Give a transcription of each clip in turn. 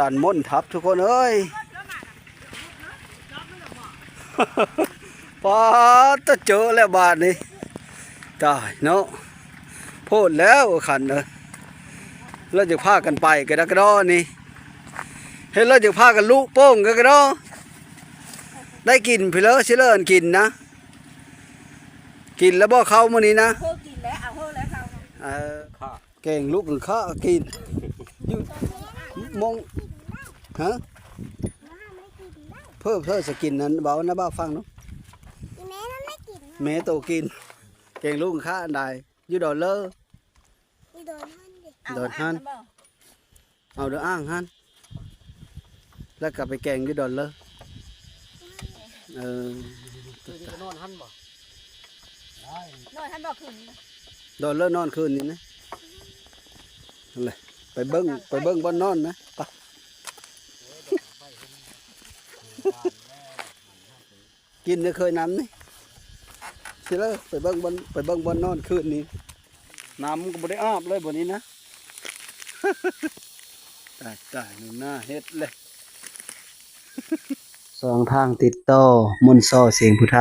ຈານມົນທັບທຸກຄົນເອີຍ. ປາດຕະ ເຈີແລ້ວບາດນີ້ ຕາຍເນາະ ໂພດແລ້ວຄັນເອີຍ. ລາວຈະພາກັນໄປກະດະກະດໍນີ້ ເຫັນລາວຈະພາກັນລຸໂປ່ງກະດະກະດໍ. ໄດ້ກິນພີ້ເລີ ຊິເລີອັນກິນນະ. ກິນແລ້ວບໍ່ເຂົ້າມື້ນີ້ນະ? ເພິ່ນກິນແລ້ວ ເອົາເຮີແລ້ວເຂົ້າ. ເອີ ແກງລູກຂ້າກິນຢູ່ມົງ ຮະ ເພີ່ມ ເພີ່ມສະກິນນັ້ນ ເວົ້ານະ ເວົ້າຟັງເນາະ. ແມ່ໂຕກິນ ແກງລູກຂ້າອັນໃດ? ຢູ່ດອນເລີ ຢູ່ດອນຫັ້ນເດ ດອນຫັ້ນ. ເອົາເດີອ່າງຫັ້ນ ແລ້ວກໍໄປແກງຢູ່ດອນເລີ. ເອີ ຄືຈະນອນຫັ້ນບໍ່? ນອນຫັ້ນບໍ່ຄືນນີ້? ດອນເລີນອນຄືນນີ້ນະ. ນັ້ນແຫຼະ ໄປເບິ່ງ ໄປເບິ່ງບ່ອນນອນນະ ໄປ. ກິນໄດ້ເຄີຍນ້ຳນີ້ ຊິເລີ ໄປເບິ່ງບ່ອນ ໄປເບິ່ງບ່ອນນອນຄືນນີ້. ນ້ຳກໍບໍ່ໄດ້ອາບເລີຍບ່ອນນີ້ນະ. ຕາຍ ຕາຍ ໜູນາເຮັດເລີຍ. ຊ່ອງທາງຕິດຕໍ່ ມົນຊໍສຽງຜູ້ໄທ.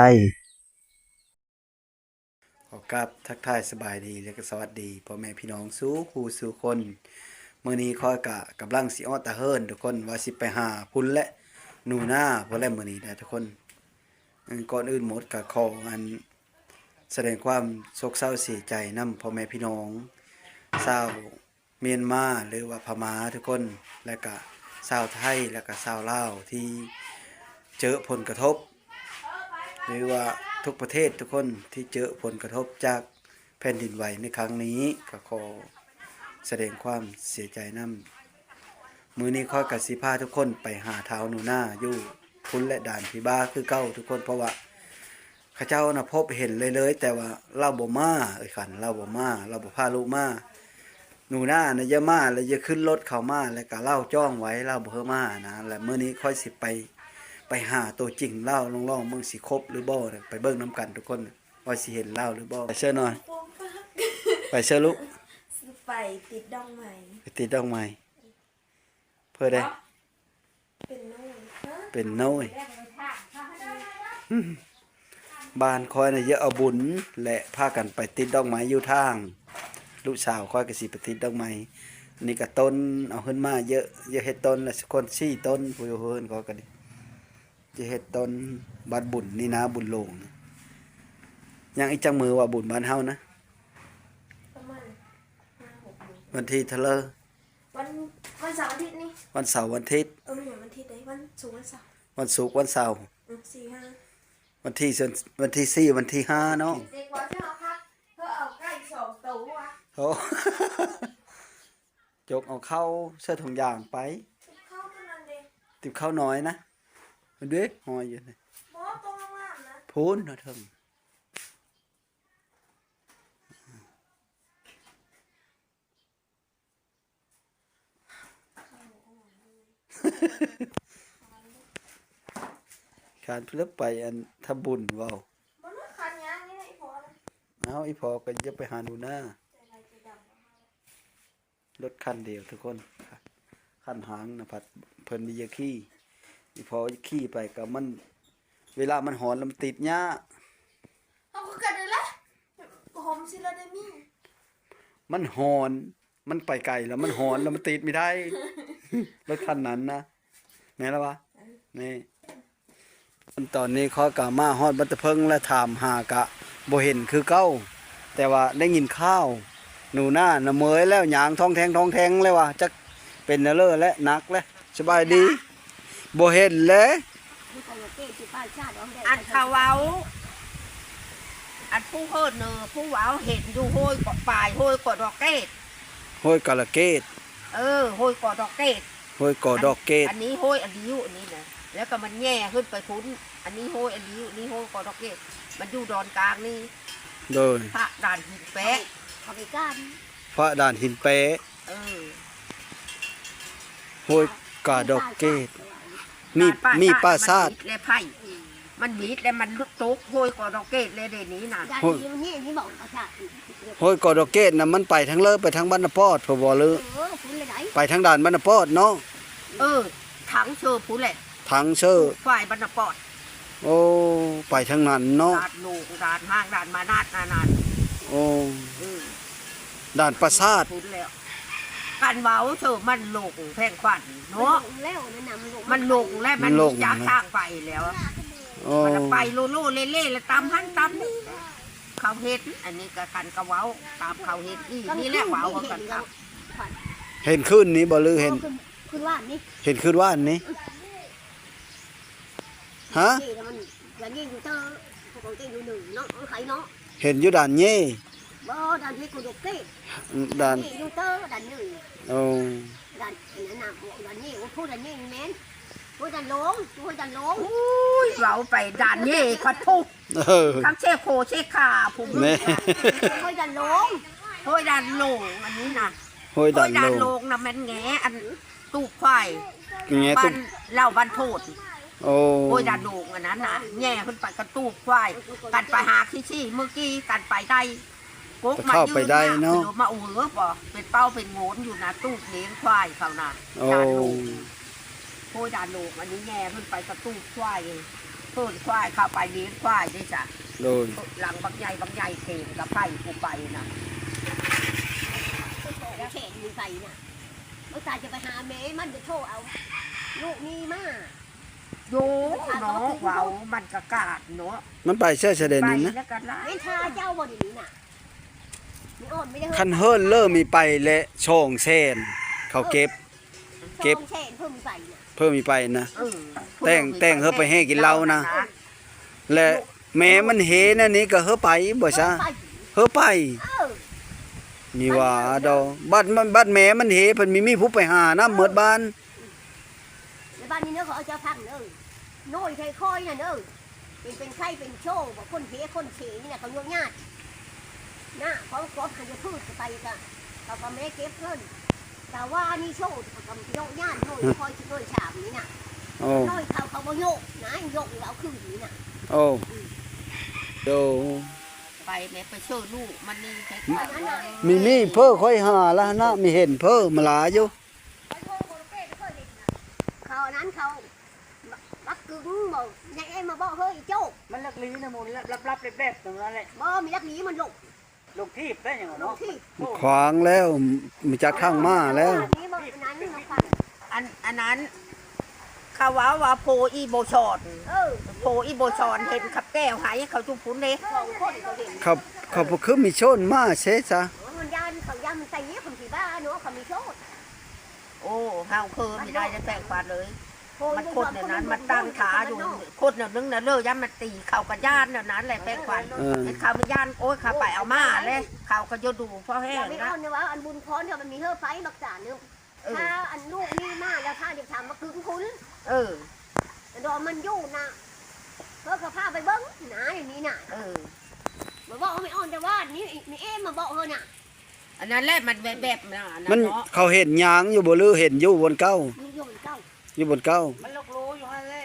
ຂໍກາບທັກທາຍສະບາຍດີ ແລະ ກໍສະຫວັດດີພໍ່ແມ່ພີ່ນ້ອງສູ່ຄູ່ສູ່ຄົນ. ມື້ນີ້ຂ້ອຍກະກຳລັງຊິອອກຕາເຫີນທຸກຄົນ ວ່າຊິໄປຫາພຸ້ນແຫຼະ ໜູນາພຸ້ນແຫຼະມື້ນີ້ນະທຸກຄົນ. ເອີ ກ່ອນອື່ນໝົດກະຂໍອັນ ສະແດງຄວາມໂສກເສົ້າເສຍໃຈນຳພໍ່ແມ່ພີ່ນ້ອງຊາວ ມຽນມາ ຫຼືວ່າພະມ້າທຸກຄົນ ແລະກະຊາວໄທ ແລະກະຊາວລາວທີ່ເຈີຜົນກະທົບ ຫຼືວ່າທຸກປະເທດທຸກຄົນທີ່ເຈີຜົນກະທົບຈາກແຜ່ນດິນໄຫວໃນຄັ້ງນີ້ ກໍຂໍສະແດງຄວາມເສຍໃຈນຳ. ມື້ນີ້ຂ້ອຍກໍຊິພາທຸກຄົນໄປຫາທ້າວໜູນາຢູ່ພຸ້ນແຫຼະ ດ່ານພີບາຄືເກົ່າທຸກຄົນ ເພາະວ່າ ເຂົາເຈົ້ານະພົບເຫັນເລື້ອຍໆ ແຕ່ວ່າລາວບໍ່ມາ ເອີຍຄັນ ລາວບໍ່ມາ ລາວບໍ່ພາລູກມາ. ໜູນານະຢ່າມາ ແລະຢ່າຂຶ້ນລົດເຂົາມາ ແລະກະລາວຈ້ອງໄວ້ ລາວບໍ່ໃຫ້ມານະ. ແລະມື້ນີ້ຂ້ອຍຊິໄປ ໄປຫາໂຕຈິງລາວ ລອງໆເບິ່ງຊິຄົບຫຼືບໍ່ ໄປເບິ່ງນຳກັນທຸກຄົນ ວ່າຊິເຫັນລາວຫຼືບໍ່. ໄປເຊີໜ້ອຍ ໄປເຊີລູກ ໄປຕິດດອກໄມ້ ໄປຕິດດອກໄມ້. ເພິ່ນໄດ້ ເປັນໂນ້ຍ ເປັນໂນ້ຍ. ບ້ານຂ້ອຍນະເຢາະເອົາບຸນ ແລະພາກັນໄປຕິດດອກໄມ້ຢູ່ທາງ ລູກສາວຂ້ອຍກໍຊິໄປຕິດດອກໄມ້. ນີ້ກໍຕົ້ນ ເອົາຂຶ້ນມາເຢາະ ເຢາະເຮັດຕົ້ນລະ ຄົນສີ່ຕົ້ນ ຜູ້ຢູ່ເຮືອນຂ້ອຍກໍດີ ຈະເຮັດຕົ້ນວັດບຸນນີ້ນະ ບຸນຫຼວງນະ. ຍັງອີກຈັກມື້ວ່າບຸນບ້ານເຮົານະ? ປະມານຫ້າຫົກມື້. ວັນທີເທົ່າໃດ? ວັນ ວັນເສົາອາທິດນີ້ ວັນເສົາວັນທິດ. ເອີ ແມ່ນຫຍັງ ວັນທິດໃດ? ວັນສຸກ ວັນເສົາ ວັນສຸກວັນເສົາ. ເອີ ສີ່ ຫ້າ ວັນທີ ວັນທີສີ່ ວັນທີຫ້າເນາະ. ເດັກວ່າຊິເອົາຜັກ ເພິ່ນເອົາໄກ່ສອງໂຕວ່າ. ໂອ້ ຈົກເອົາເຂົ້າໃສ່ຖົງຢາງໄປ. ຕິບເຂົ້າຕົວນັ້ນເດ ຕິບເຂົ້ານ້ອຍນະ ເດ້ ຫ້ອຍຢູ່ນີ້. ບໍ່ ຕົວງາມໆນະ ພຸ້ນເທິງ. ຄານເພິ່ນໄປອັນທຳບຸນເວົ້າ. ບໍ່ເນາະ ຄານຍ່າງນີ້ນະ ອີ່ພໍ່ນະ. ເອົ້າ ອີ່ພໍ່ກໍຢ່າໄປຫາໜູນາ. ລົດຄັນດຽວທຸກຄົນ ຄັນຫາງນະ ພັດເພິ່ນບໍ່ຢາກຂີ່. ອີ່ພໍ່ຂີ່ໄປກໍມັນ ເວລາມັນຮ້ອນແລ້ວມັນຕິດຫຍ້າ. ເຮົາຄືກັນນີ້ແຫຼະ ຫົ່ມຊິລະໄດ້ມີ. ມັນຮ້ອນ ມັນໄປໄກແລ້ວມັນຮ້ອນ ແລ້ວມັນຕິດບໍ່ໄດ້ ລົດຄັນນັ້ນນະ. ແມ່ນລະວະ? ເອີ ນີ້ ຕອນນີ້ຂ້ອຍກະມາຮອດວັດຕະເພິງ ແລະຖາມຫາກະບໍ່ເຫັນຄືເກົ່າ ແຕ່ວ່າໄດ້ຍິນຂ່າວ ໜູນານະເມີຍແລ້ວ ຍ່າງທ້ອງແທງທ້ອງແທງແລ້ວວ່າ ຈັກເປັນແນວເລີແລະ ໜັກແລະ. ສະບາຍດີ. ບໍ່ເຫັນແລະ. ອັນເຂົາເວົ້າ ອັນຜູ້ເຮີດເນີ ຜູ້ເວົ້າເຫັນຢູ່ຫ້ວຍເກາະປາຍ ຫ້ວຍເກາະດອກເກດ ຫ້ວຍກາລະເກດ. ເອີ ຫ້ວຍເກາະດອກເກດ ຫ້ວຍເກາະດອກເກດ. ອັນນີ້ຫ້ວຍອາລິວ ອັນນີ້ນະ ແລ້ວກໍມັນແຍ່ຂຶ້ນໄປພຸ້ນ. ອັນນີ້ຫ້ວຍອາລິວ ນີ້ຫ້ວຍເກາະດອກເກດ ມັນຢູ່ດອນກາງນີ້. ໂດຍ ພະດ່ານຫີນແປະ ເຂົາໄປການ ພະດ່ານຫີນແປະ. ເອີ ຫ້ວຍກາດອກເກດ ມີ ມີປາສາດ ແລະໄຜ່ ມັນມີດແລ້ວມັນລຸກຕົກຫ້ວຍກອດອກເກດແລ້ວເດນີ້ນະ. ຫ້ວຍ ຫ້ວຍກອດອກເກດນະ ມັນໄປທາງເລີ ໄປທາງບ້ານນາປອດພຸ້ນບໍ່ ຫຼື ເອີ ໄປທາງດ່ານບ້ານນາປອດເນາະ. ເອີ ທາງເຊີພຸ້ນແຫຼະ ທາງເຊີ ຝ່າຍບັນນະປອດ. ໂອ້ ໄປທາງນັ້ນເນາະ ດ່ານໂລງ ດ່ານຫ້າງ ດ່ານມານາດ ດ່ານນັ້ນ. ໂອ້ ເອີ ດ່ານປາສາດພຸ້ນແຫຼະ. ຄັນເວົ້າເຊີມັນຫຼົງແພງຂວັນເນາະ ມັນຫຼົງແລ້ວ ມັນຫຼົງແລ້ວ ມັນ ມັນຫຼົງຈັກທາງໄປແລ້ວ. ໂອ້ ມັນໄປໂລໂລເລເລ ແລ້ວຕາມຫັ້ນຕາມນີ້ ເຂົາເຮັດ. ອັນນີ້ກໍ ຄັນກໍເວົ້າຕາມເຂົາເຮັດອີ່ນີ້ແຫຼະ ເວົ້າກັນຄັບ. ເຫັນຄືນນີ້ບໍ່ ຫຼືເຫັນ ຄືນ ຄືນວານນີ້ ເຫັນຄືນວານນີ້? ຮະ? ເຈົ້ນະມັນ ດານເຍ່ຢູ່ເຕີ ພວກເຈົ້ນຢູ່ເໜືອເນາະ ເອີ ໃຄເນາະ. ເຫັນຢູ່ດ່ານເຍ່? ບໍ່ ດ່ານເຍ່ກູດົກເກດ ອືມ ດ່ານເຍ່ຢູ່ເຕີ ດ່ານເຍ່. ໂອ້ ດ່ານ ອັນນັ້ນນະ ບໍ່ ດ່ານເຍ່ ໂອ້ ຜູ້ດ່ານເຍ່ແມ່ນ ຫ້ວຍດ່ານໂລງ ຫ້ວຍດ່ານໂລງ. ໂອ້ຍ ເວົ້າໄປດ່ານເຍ່ພັດທຸ ເອີ ທັງເຊໂຄເຊຄາພຸ້ນ ແມ່ນ ຫ້ວຍດ່ານໂລງ ຫ້ວຍດ່ານໂລງ ອັນນີ້ນະ ຫ້ວຍດ່ານໂລງ ຫ້ວຍດ່ານໂລງນະ ແມ່ນແງ່ອັນ ຕູບຄວາຍ ແງ່ຕູບ ບ້ານເຫຼົ່າບ້ານໂພດ. ໂອ້ ໂອ້ຍ ດ່ານໂລງອັນນັ້ນນະ ແຍ່ຂຶ້ນໄປກະຕູບຄວາຍ ກັນໄປຫາຂີ້ຊີ້ມື້ກີ້ ກັນໄປໄດ້ ກົກມາຢືນ ເຂົ້າໄປໄດ້ເນາະ ມາເອີ ບໍ່ ເປັນເປົ້າເປັນໂງນຢູ່ນະ ຕູບລ້ຽງຄວາຍເຂົານະ. ໂອ້ ດ່ານໂລງ ໂອ້ຍ ດ່ານໂລງ ອັນນີ້ແຍ່ຂຶ້ນໄປກະຕູບຄວາຍ ເພິ່ນຄວາຍເຂົ້າໄປລ້ຽງຄວາຍເດ້ສະ. ໂດຍ ຫຼັງບັກໃຫຍ່ ບັກໃຫຍ່ເຕັມກະໄປ ຜູ້ໄປນະ ແຂນມັນໄປນະ. ອຸດສ່າຈະໄປຫາແມ່ມັນ ຈະໂທເອົາລູກນີ້ມາ. ໂຍ ເນາະ ເວົ້າມັນກະກາດເນາະ ມັນໄປໃສຊະເດນີ້ນະ ແມ່ນທ່າເຈົ້າບໍ່ດຽວນີ້ນະ? ຄັນເຮີນເລີ່ມມີໄປແລະ ສອງແສນ ເຂົາເກັບ ເກັບ ສອງແສນ ເພີ່ມມີໄປນະ ເພີ່ມມີໄປນະ. ເອີ ແຕ່ງ ແຕ່ງເຮີໄປແຫ່ກິນເຫຼົ້ານະ ແລະ ແມ່ມັນເຮແນວນີ້ກະເຮີໄປບໍ່ຊະ ເຮີໄປ ເຮີໄປ. ເອີ ມີວ່າດອກ ບັດ ບັດແມ່ມັນເຮ ເພິ່ນມີ ມີຜູ້ໄປຫານຳໝົດບ້ານ. ແລ້ວບາດນີ້ເດີ ເຂົາເອົາເຈົ້າຟັງເດີ ນ້ອຍແທ້ຂ້ອຍນະເດີ ເປັນ ເປັນໄຂ້ເປັນໂຊ ບໍ່ ຄົນເພຄົນເສນີ້ນະ ເຂົາໂຍກຍາດນະ ເຂົາກອດ ເຂົາຈະພືດໄປກະ ເຂົາກະແມ່ເກັບເງິນ ກະວ່ານີ້ໂຊ ເຂົາກະໂຍກຍາດ ນ້ອຍຂ້ອຍຊິນ້ອຍສາມນີ້ນະ. ໂອ້ ນ້ອຍເຂົາ ເຂົາບໍ່ໂຍກນະ ໂຍກແລ້ວເອົາຄືນນີ້ນະ. ໂອ້ ໂດ ໄປແມ່ໄປເຊີລູກມັນນີ້ ມີ ມີເພີ້ ຂ້ອຍຫາລະນະ ມີເຫັນເພີ້ມາຫຼາຍຢູ່. ເຂົາອັນນັ້ນເຂົາ ບັກກຶງບໍ່ ຍາຍເອມມາເບາະເຮີອີໂຈ້ ມັນລັກຫຼີນະໝູ່ ລັບໆແລບໆ ຕົງນັ້ນແຫຼະ ບໍ່ມີລັກຫຼີ ມັນລົງ ລົງຖີບໄດ້ຫຍັງເນາະ ລົງຖີບ ຂວາງແລ້ວ ມີຈັກທາງມາແລ້ວ. ອັນ ອັນນັ້ນ ເຂົາເວົ້າວ່າໂພອີໂບຊອນ ເອີ ໂພອີໂບຊອນ ເຫັນຂັບແກ້ວໃຫ້ເຂົາຈຸພຸ້ນເດ້ ສອງຄົນເຂົາເຫັນ ເຂົາ ເຂົາບໍ່ຄືມີໂຊນມາເຊຊະ ມັນຢ້ານ ເຂົາຢ້ານມັນຕີ ເຂົາຊິບ້າເນາະ ເຂົາມີໂຊນ. ໂອ້ ເຮົາເຄີມີໄດ້ແຕ່ແປງຄວັນເລີຍ ມັນຄົນແນວນັ້ນ ມັນຕັ້ງທ່າຢູ່ ຄົນແນວໜຶ່ງນະເລີ ຢ້ານມັນຕີ ເຂົາກະຢ້ານແນວນັ້ນແຫຼະແປງຄວັນ ເອີ ເຂົາມັນຢ້ານ ໂອ້ຍ ເຂົາໄປເອົາມາແຫຼະ ເຂົາກະຢູ່ດູພໍແຮງນະ ອັນບຸນພອນເຂົາມັນມີເຮີໄປບັກຈານ ເອີ ພາອັນລູກນີ້ມາແລ້ວ ພາເດັກຖາມມາກຶງພຸ້ນ ເອີ ດອກມັນຢູ່ນະ ເຮີກະພາໄປເບິ່ງນະ ນີ້ນະ ເອີ ມາເວົ້າແມ່ອ່ອນແຕ່ວ່ານີ້ ມີເອມມາເວົ້າເຮີນະ. ອັນນັ້ນແຫຼະ ມັນແບບ ແບບນັ້ນ ມັນ ເຂົາເຫັນຍ່າງຢູ່ບໍ່ ຫຼືເຫັນຢູ່ບ່ອນເກົ່າ ຢູ່ບ່ອນເກົ່າ ຢູ່ບ່ອນເກົ່າ ມັນລັກລູຢູ່ຫັ້ນແຫຼະ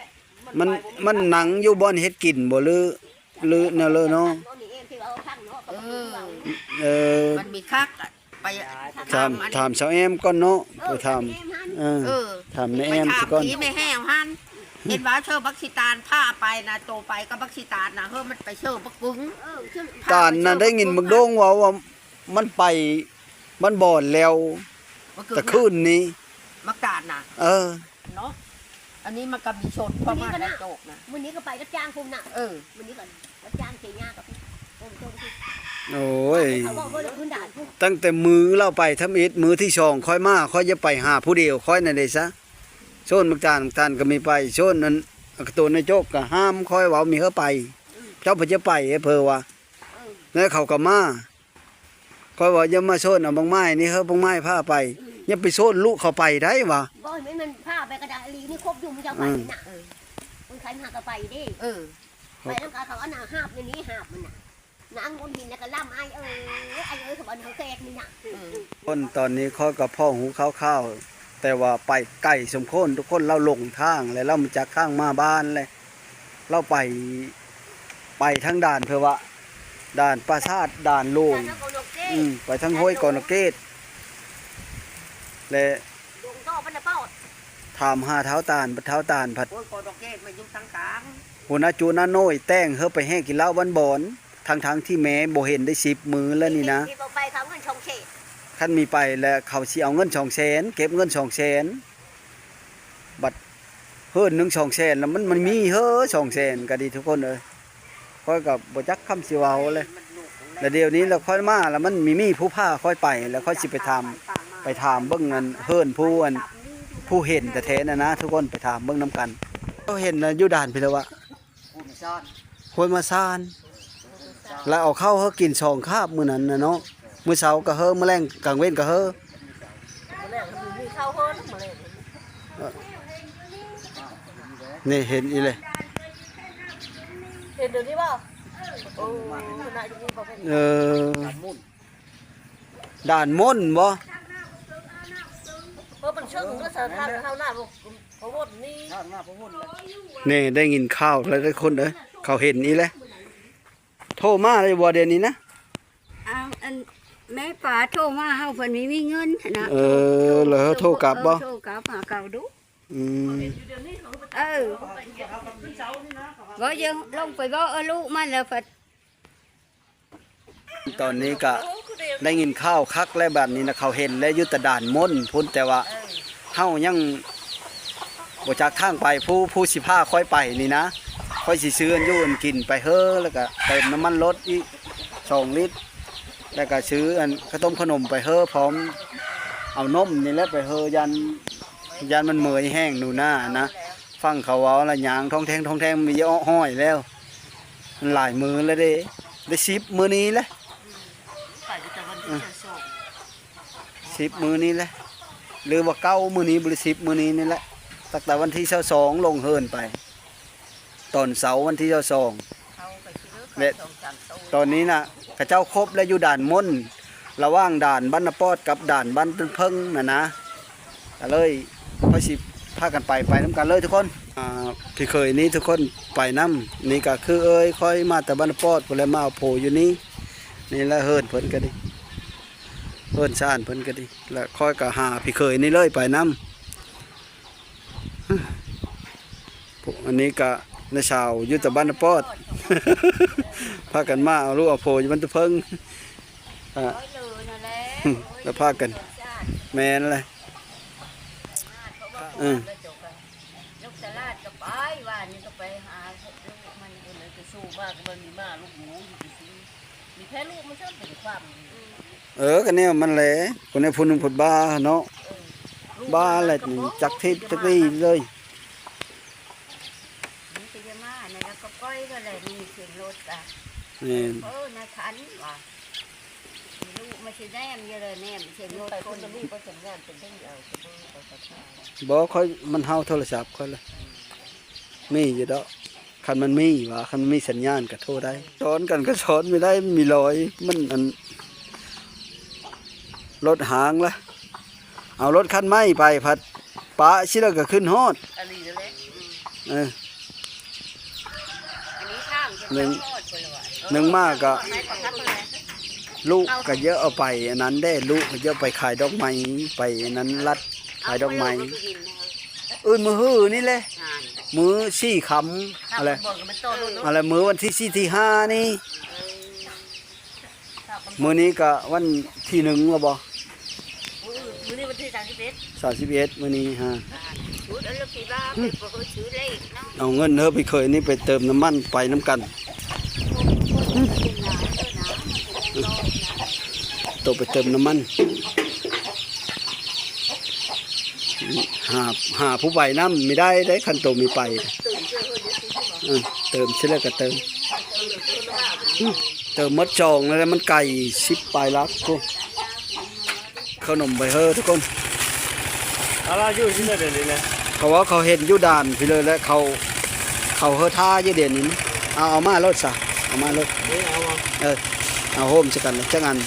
ມັນ ມັນນັ່ງຢູ່ບ່ອນເຮັດກິນບໍ່ ຫຼື ຫຼືແນວເລີເນາະ ເອີ ເອີ ມັນມີຄັກ ໄປຖາມ ຖາມຊາວແອມກ່ອນເນາະ ເອີ ໄປຖາມ ເອີ ຖາມແມ່ແອມຊະກ່ອນ ໄປຖາມທີ່ແມ່ແຫ້ວຫັ້ນ ເຫັນວ່າເຊີບັກຊີຕານພາໄປນະ ໂຕໄປກັບບັກຊີຕານນະ ເຮີມັນໄປເຊີບັກກຶງ ເອີ ຕານນະ ໄດ້ຍິນບັກໂດງເວົ້າວ່າ ມັນໄປ ມັນບອນແລ້ວ ແຕ່ຄືນນີ້ ບັກຕານນະ ເອີ ເນາະ ອັນນີ້ມັນກະມີຊົນ ມື້ນີ້ກະນະ ໂຈກນະ ມື້ນີ້ກະໄປຮັບຈ້າງພຸ້ນນະ ເອີ ມື້ນີ້ກະຮັບຈ້າງເສຍຫຍ້າກັບ ໂອ້ຍ ເຂົາເວົ້າເບິ່ງພື້ນດ່ານພຸ້ນ ຕັ້ງແຕ່ມື້ລາວໄປທຳອິດ ມື້ທີສອງຂ້ອຍມາ ຂ້ອຍຢາກໄປຫາຜູ້ດຽວຂ້ອຍນັ້ນເດຊະ ໂຊນບັກຕານ ບັກຕານກະມີໄປ ໂຊນອັນ ໂຕນາໂຈກກະຫ້າມຂ້ອຍເວົ້າມີເຮີໄປ ເຈົ້າເພິ່ນຈະໄປເພີວ່າ ແລ້ວເຂົາກະມາ ຂ້ອຍວ່າຢ່າມາໂຊນເອົາບັກໄມ້ນີ້ເຮີ ບັກໄມ້ພາໄປ ຢ່າໄປໂຊນລູກເຂົາໄປໄດ້ວ່າ ບໍ່ແມ່ນ ມັນພາໄປກະດາລີນີ້ຄົບຢູ່ ມັນຈະໄປນະ ເອີ ມັນໃຄຫາກະໄປເດ້ ເອີ ໄປນຳກະເຂົາອັນນະຫາບຢູ່ນີ້ ຫາບມັນນະ ນາງບົນຫີນນະກະລຳ ອ້າຍເອີຍ ອ້າຍເອີຍ ເຂົາວ່າເຮົາແຂກນີ້ນະ ເອີ ຄົນຕອນນີ້ຂ້ອຍກະພໍຮູ້ຂ່າວໆ ແຕ່ວ່າໄປໄກສົມຄວນ ທຸກຄົນລາວຫຼົງທາງ ແລະລາວບໍ່ຈັກທາງມາບ້ານແລະ ລາວໄປ ໄປທາງດ່ານເພີ່ນວ່າ ດ່ານປາສາດ ດ່ານໂລງ ອືມ ໄປທາງຫ້ວຍກອນະເກດ ແລະ ດົງຕໍ່ບັນນະປອດ ຖາມຫາທ້າວຕານ ທ້າວຕານພັດ ໂອ້ຍ ກໍດອກເກດມາຢູ່ທາງກາງ ຫົວໜ້າຈຸນາໂນ້ຍແຕ່ງເຮີໄປແຮ່ກິນເຫຼົ້າບ້ານບອນ ທັງໆທີ່ແມ່ບໍ່ເຫັນໄດ້ສິບມື້ແລ້ວນີ້ນະ. ທີ່ບໍ່ໄປເຂົາເງິນສອງແສນ ຄັນມີໄປແລ້ວເຂົາຊິເອົາເງິນສອງແສນ ເກັບເງິນສອງແສນ ບັດເຮີນໜຶ່ງສອງແສນ ແລ້ວມັນ ມັນມີເຮີສອງແສນກໍດີທຸກຄົນເອີຍ. ຂ້ອຍກໍບໍ່ຈັກຄຳຊິເວົ້າແຫຼະ ແລ້ວດຽວນີ້ແລ້ວຂ້ອຍມາແລ້ວມັນມີ ມີຜູ້ພາຂ້ອຍໄປ ແລ້ວຂ້ອຍຊິໄປຖາມ ໄປຖາມເບິ່ງອັນເຮືອນຜູ້ອັນ ຜູ້ເຫັນແທ້ໆນະນະ ທຸກຄົນໄປຖາມເບິ່ງນຳກັນ. ເຈົ້າເຫັນນະຢູ່ດ່ານພີ້ແລ້ວວະ ຫ້ວຍມາຊານ ແລ້ວເອົາເຂົ້າເຮົາກິນສອງຄາບມື້ນັ້ນນະເນາະ ມື້ເຊົ້າກໍເຮີ ມື້ແລງກາງເວັນກໍເຮີ. ມື້ແລກມັນມີເຂົ້າເຮີ ມື້ແລກ ເອີ ນີ້ເຫັນອີ່ເລີຍ ເຫັນດຽວນີ້ບໍ່? ໂອ້ ໜ້າຈະມີບໍ່ເປັນ ເອີ ດ່ານມົນບໍ່? ເອີ ມັນເຊິ່ງເນາະ ສາທານເຂົ້າໜ້າບໍ່ ບໍ່ວົນນີ້ ນີ້ໄດ້ຍິນຂ່າວແລ້ວທຸກຄົນເອີຍ ເຂົາເຫັນອີ່ແຫຼະ. ໂທມາແລ້ວບໍ່ດຽວນີ້ນະ? ອ້າວ ອັນແມ່ປ້າໂທມາ ເຮົາເພິ່ນມີ ມີເງິນຫັ້ນນະ. ເອີ ແລ້ວເຮົາໂທກັບບໍ່? ເອີ ໂທກັບຫາເຂົາດຸ. ອືມ ເອີ ບໍ່ ຍັງລົງໄປເວົ້າ ເອີ ລູກມັນແລ້ວພັດ. ຕອນນີ້ກະໄດ້ຍິນຂ່າວຄັກແລ້ວ ບາດນີ້ນະ ເຂົາເຫັນແລ້ວຢູ່ແຕ່ດ່ານມົນພຸ້ນ ແຕ່ວ່າເຮົາຍັງບໍ່ຈັກທາງໄປ. ຜູ້ ຜູ້ຊິພາຂ້ອຍໄປນີ້ນະ ຂ້ອຍຊິຊື້ອັນຢູ່ອັນກິນໄປເຮີ ແລ້ວກະເຕີມນ້ຳມັນລົດອີກສອງລິດ ແລ້ວກະຊື້ອັນເຂົ້າຕົ້ມຂະໜົມໄປເຮີ ພ້ອມເອົານົມນີ້ແຫຼະໄປເຮີ ຢ້ານ ຢ້ານມັນເມື່ອຍແຮງໜູນານະ. ຟັງເຂົາເວົ້າລະຍ່າງທ່ອງແທ່ງ ທ່ອງແທ່ງ ມີເຍາະຮ້ອຍແລ້ວ ມັນຫຼາຍມື້ແລ້ວເດ້ ໄດ້ສິບມື້ນີ້ແຫຼະ ໄປຕັ້ງແຕ່ວັນທີຊາວສອງ ສິບມື້ນີ້ແຫຼະ ຫຼືວ່າເກົ້າມື້ນີ້ ຫຼືສິບມື້ນີ້ນີ້ແຫຼະ ຕັ້ງແຕ່ວັນທີຊາວສອງລົງເຮືອນໄປ ຕອນເຊົ້າວັນທີຊາວສອງ ແລະ ຕອນນີ້ນະ ເຂົາເຈົ້າຄົບແລ້ວຢູ່ດ່ານມົນ ລະຫວ່າງດ່ານບ້ານນາປອດກັບດ່ານບ້ານຕົ້ນເຜິ້ງນະນະ ກະເລີຍຂ້ອຍຊິພາກັນໄປ ໄປນຳກັນເລີຍທຸກຄົນ. ອ່າ ພີ່ເຂີຍນີ້ທຸກຄົນໄປນຳ ນີ້ກະຄືເອີຍ ຂ້ອຍມາແຕ່ບ້ານນາປອດພຸ້ນແຫຼະ ມາເອົາໂພຢູ່ນີ້ ນີ້ແຫຼະເຮືອນເພິ່ນກະດີ ເຮືອນຊານເພິ່ນກະດີ ແລະ ຂ້ອຍກະຫາພີ່ເຂີຍນີ້ເລີຍໄປນຳ. ອັນນີ້ກະນ້າສາວຢູ່ແຕ່ບ້ານນາປອດ ພາກັນມາເອົາລູກເອົາໂພຢູ່ບ້ານຕະເຜິ້ງ ອາ ແລ້ວພາກັນ ແມ່ນແຫຼະ ເອີ ເອີ ກະແນວມັນແຫຼະ ຄົນໃນຜູ້ໜຶ່ງເພິ່ນບ້າເນາະ ເອີ ບ້າແຫຼະ ຈັກທິດຈັກດີເລີຍ ມັນກະຢ່າມາ ນັ້ນລະກະປ່ອຍໄປແຫຼະ ມີສຽງລົດກະ ແມ່ນ ເອີ ນາຍພັນວ່າ ລູກມາຊິແນມຢູ່ເລີຍ ແນມສຽງລົດ ໄປພຸ້ນກະມີ ບໍ່ສັນຍານເປັນຈັ່ງໃດ ບໍ່ ຂ້ອຍ ມັນເຫົ່າໂທລະສັບຂ້ອຍລະ ມີຢູ່ດອກ ຄັນມັນມີຫວາ ຄັນມັນມີສັນຍານກະໂທໄດ້ ສອນກັນກະສອນບໍ່ໄດ້ ມັນມີລອຍ ມັນອັນ ລົດຫາງລະ ເອົາລົດຄັນໃໝ່ໄປພັດປະຊິແລ້ວກະຂຶ້ນຮອດ ອັນນີ້ແຫຼະ ເອີ ອັນນີ້ທາງ ໜຶ່ງ ເຈົ້າຮອດພຸ້ນລະຫວາ ໜຶ່ງມາກະ ລູກກະເຍາະເອົາໄປອັນນັ້ນເດ້ ລູກກະເຍາະໄປຂາຍດອກໄມ້ ໄປອັນນັ້ນລັດຂາຍດອກໄມ້ ອືນມື້ຮືນີ້ແຫຼະ ມື້ສີ່ຄ່ຳ ຫັ້ນແຫຼະ ຫັ້ນແຫຼະ ມື້ວັນທີສີ່ ທີຫ້ານີ້ ມື້ນີ້ກະວັນທີໜຶ່ງແລ້ວບໍ່? ມື້ນີ້ວັນທີສາມສິບເອັດ ສາມສິບເອັດ ມື້ນີ້ຮະ ເອົາເງິນເຮີໄປເຂີຍນີ້ໄປເຕີມນ້ຳມັນໄປນຳກັນ ໂຕໄປເຕີມນ້ຳມັນ ຫາ ຫາຜູ້ໄປນຳ ມີໄດ້ເດ້ ຄັນໂຕມີໄປ ເອີ ເຕີມຊິແລ້ວກະເຕີມ ເຕີມໝົດຈອງແລ້ວ ມັນໄກສິບປາຍຫຼັກພຸ້ນ ເຂົ້າໜົມໄປເຮີທຸກຄົນ ເອົາລະຢູ່ທີ່ໃດດຽວນີ້ນະ ເຂົາວ່າເຂົາເຫັນຢູ່ດ່ານພີ້ເລີຍ ແລະ ເຂົາ ເຂົາເຮີທ່າຢູ່ດຽວນີ້ ເອົາ ເອົາມາໂລດຊະ ເອົາມາໂລດ ເອີ ເອົາໂຮມໃສ່ກັນຈັກອັນ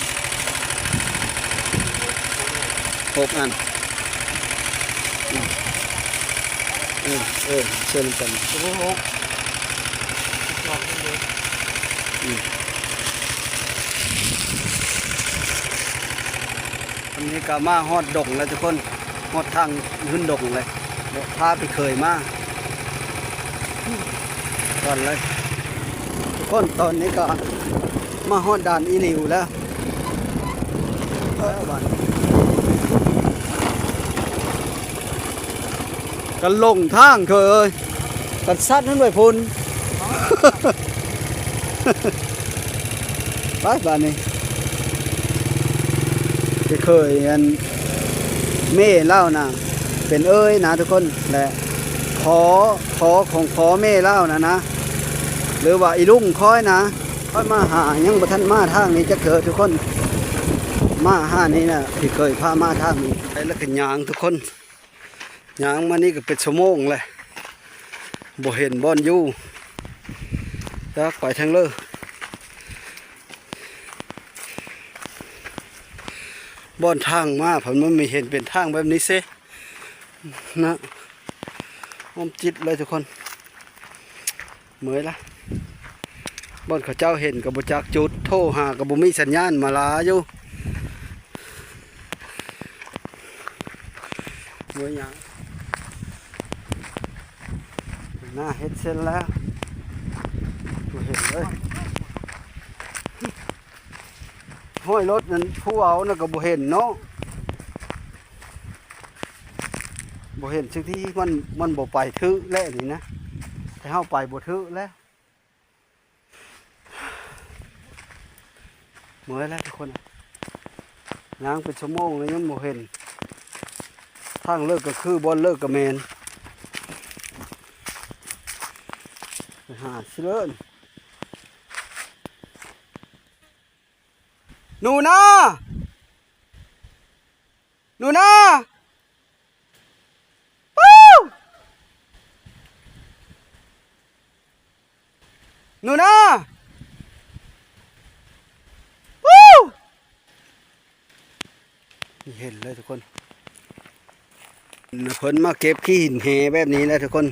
ຫົກອັນ ເອີ ເອີ ເຊີນນຳກັນ ອັນນີ້ກະມາຮອດດົງແລ້ວທຸກຄົນ ຮອດທາງຂຶ້ນດົງເລີຍ ພາພີ່ເຂີຍມາກ່ອນເລີຍ ທຸກຄົນ. ຕອນນີ້ກໍມາຮອດດ່ານອີ່ຫຼິວແລ້ວ ເອີ ບາດນີ້ ກັນຫຼົງທາງເຂີຍເອີຍ ກັນສັດນັ້ນໄວ້ພຸ້ນ ໄປບາດນີ້ ເຄີຍອັນ ແມ່ລາວນະ ເປັນເອື້ອຍນະທຸກຄົນ ແລະ ພໍ່ ພໍ່ຂອງພໍ່ແມ່ລາວນະນະ ຫຼືວ່າອີລຸງຂ້ອຍນະ ຂ້ອຍມາຫາ ຍັງບໍ່ທັນມາທາງນີ້ຈັກເທື່ອທຸກຄົນ ມາຫານີ້ນະ ທີ່ເຄີຍພາມາທາງນີ້ ໄປແລ້ວກໍຍ່າງທຸກຄົນ. ຍ່າງມານີ້ກໍເປັນຊົ່ວໂມງແຫຼະ ບໍ່ເຫັນບ່ອນຢູ່ ຈັກໄປທາງເລີ ບ່ອນທາງມາ ເພິ່ນມັນມີເຫັນເປັນທາງແບບນີ້ເຊນະ ອ້ອມຈິດເລີຍທຸກຄົນ. ເມື່ອຍລະ ບ່ອນເຂົາເຈົ້າເຫັນກໍບໍ່ຈັກຈຸດ ໂທຫາກໍບໍ່ມີສັນຍານມາລາຢູ່ ເມື່ອຍຫຍັງ ໜ້າເຮັດເຊັ່ນແລ້ວ ບໍ່ເຫັນເລີຍ ຫ້ອຍລົດນັ້ນ ຜູ້ເອົານັ້ນກໍບໍ່ເຫັນເນາະ. ບໍ່ເຫັນສິ່ງທີ່ມັນ ມັນບໍ່ໄປຖືກແລ້ວນີ້ນະ ແຕ່ເຮົາໄປບໍ່ຖືກແລ້ວ ເມື່ອຍແລ້ວທຸກຄົນ ຍ່າງເປັນຊົ່ວໂມງແລ້ວຍັງບໍ່ເຫັນ ທາງເລີກກໍຄື ບ່ອນເລີກກໍແມ່ນ ໄປຫາຊິເລີນ ໜູນາ! ໜູນາ! ປູ! ໜູນາ! ປູ! ເຫັນເລີຍທຸກຄົນ. ເພິ່ນມາເກັບຂີ້ຫີນແຮ່ແບບນີ້ແຫຼະທຸກຄົນ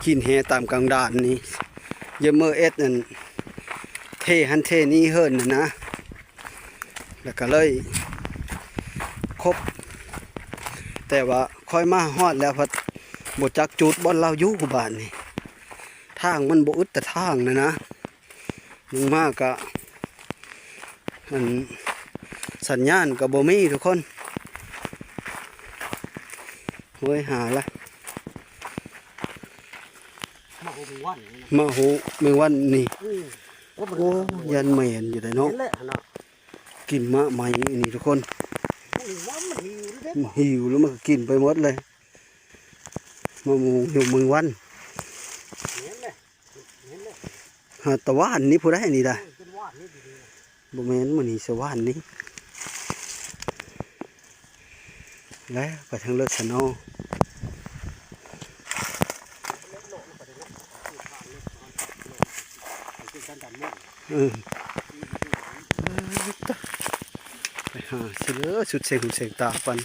ຂີ້ຫີນແຮ່ຕາມກາງດ່ານນີ້ ຢາມມື້ເຮັດນັ້ນ ເທຫັ້ນເທນີ້ເຫີນຫັ້ນນະ ແລ້ວກໍເລີຍຄົບ ແຕ່ວ່າຂ້ອຍມາຮອດແລ້ວພັດບໍ່ຈັກຈຸດບ່ອນລາວຢູ່ບາດນີ້ ທາງມັນບໍ່ອຶດຕາທາງນະນະ. ລົງມາກະ ອັນ ສັນຍານກະບໍ່ມີທຸກຄົນ ໂຫຍຫາລະ ມາໂຫແມງວັນນີ້ນະ ມາໂຫແມງວັນນີ້ ເອີ ໂອ້ ຢ້ານແມ່ນຢູ່ເດ້ເນາະ ກິນໝາກໄມ້ນີ້ທຸກຄົນ ມັນຫິວເດ້ ມັນຫິວແລ້ວມັນກະກິນໄປໝົດເລີຍ ມາໂມງຢູ່ແມງວັນ ແມ່ນແຫຼະ. ຫາແຕ່ວານນີ້ຜູ້ໃດນີ້ດາ ເອີ ເປັນວານນີ້ດີໆ ບໍ່ແມ່ນມື້ນີ້ສະຫວານນີ້ ແລ້ວໄປທາງເລີກຊະເນາະ ເອີ ໄປຫາຊິເລີຍ ສຸດເສັງຫູເສັງຕາປັນ.